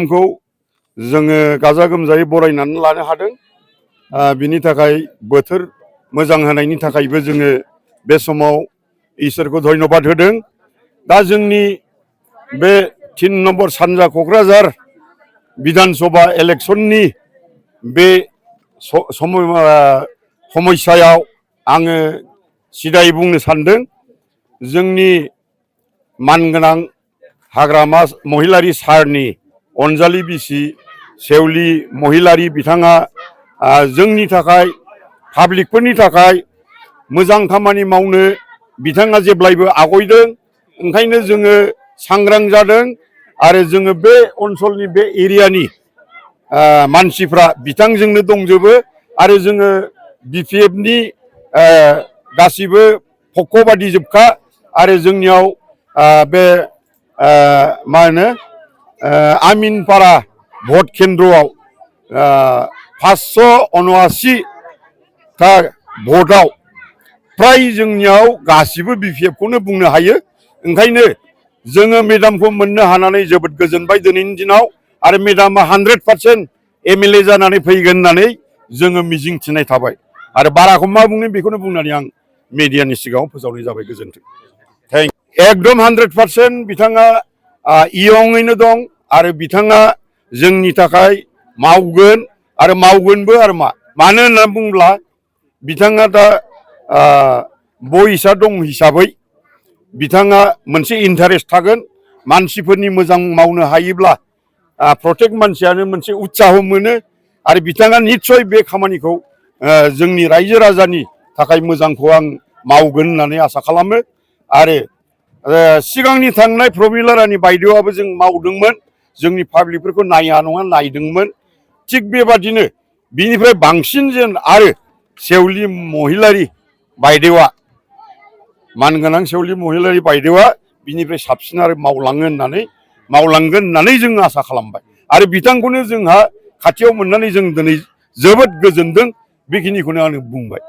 खौ जोङो गाजा गोमजायै बरायनानै लानो हादों। बिनि थाखाय बोथोर मोजां होनायनि थाखायबो जोङो बे समाव इसोरखौ धन्यबाद होदों। दा जोंनि बे 3 नम्बर सानजा क'क्राझार विधान सभा इलेक्शननि बे समस्यायाव आङो सिदायै बुंनो सानदों। जोंनि मानगोनां हाग्रामा महिलारी सारनि अनजालि बिसि सेवलि महिलारी बिथाङा जोंनि थाखाय पाब्लिकफोरनि थाखाय मोजां खामानि मावनो बिथाङा जेब्लायबो आवगायदों। ओंखायनो जोङो सांग्रां जादों आरो जोङो बे ओनसोलनि बे एरियानि मानसिफ्रा बिथांजोंनो दंजोबो आरो जोङो BPFनि गासिबो पक्षबादि जोबखा आरो जोंनियाव बे मा होनो आमिनपारा भट केन्द्रआव 579 था भटआव फ्राय जोंनियाव गासिबो BPFखौनो बुंनो हायो। ओंखायनो जोङो मेडामखौ मोननो हानानै जोबोद गोजोनबाय दिनैनि दिनाव आरो मेडामा 100% MLA जानानै फैगोन होननानै जोङो मिजिं थिनाय थाबाय आरो बाराखौ मा बुंनो बेखौनो बुंनानै आं मिडियानि सिगाङाव फोसावनाय जाबाय। गोजोन्थों। एकदम 100% बिथाङा इयङैनो दं आरो बिथाङा जोंनि थाखाय मावगोन आरो मावगोनबो आरो मानो होनना बुङोब्ला बिथाङा दा बयसा दं हिसाबै बिथाङा मोनसे इन्टारेस्ट थागोन। मानसिफोरनि मोजां मावनो हायोब्ला प्रत्येक मानसियानो मोनसे उत्साह मोनो आरो बिथाङा निस्सय बे खामानिखौ जोंनि रायजो राजानि थाखाय मोजांखौ आं मावगोन होननानै आसा खालामो। आरो सिगांनि थांनाय प्रमिला रानी बायदेवआबो जों मावदोंमोन, जोंनि पाब्लिकफोरखौ नाया नङा नायदोंमोन। थिग बेबादिनो बिनिफ्राय बांसिन जेन आरो सेवलि महिलारी बायदेवआ मानगोनां सेवलि महिलारी बायदेवआ बिनिफ्राय साबसिन आरो मावलांगोन होननानै जों आसा खालामबाय आरो बिथांखौनो जोंहा खाथियाव मोननानै जों दिनै जोबोद गोजोनदों। बेखिनिखौनो आं बुंबाय।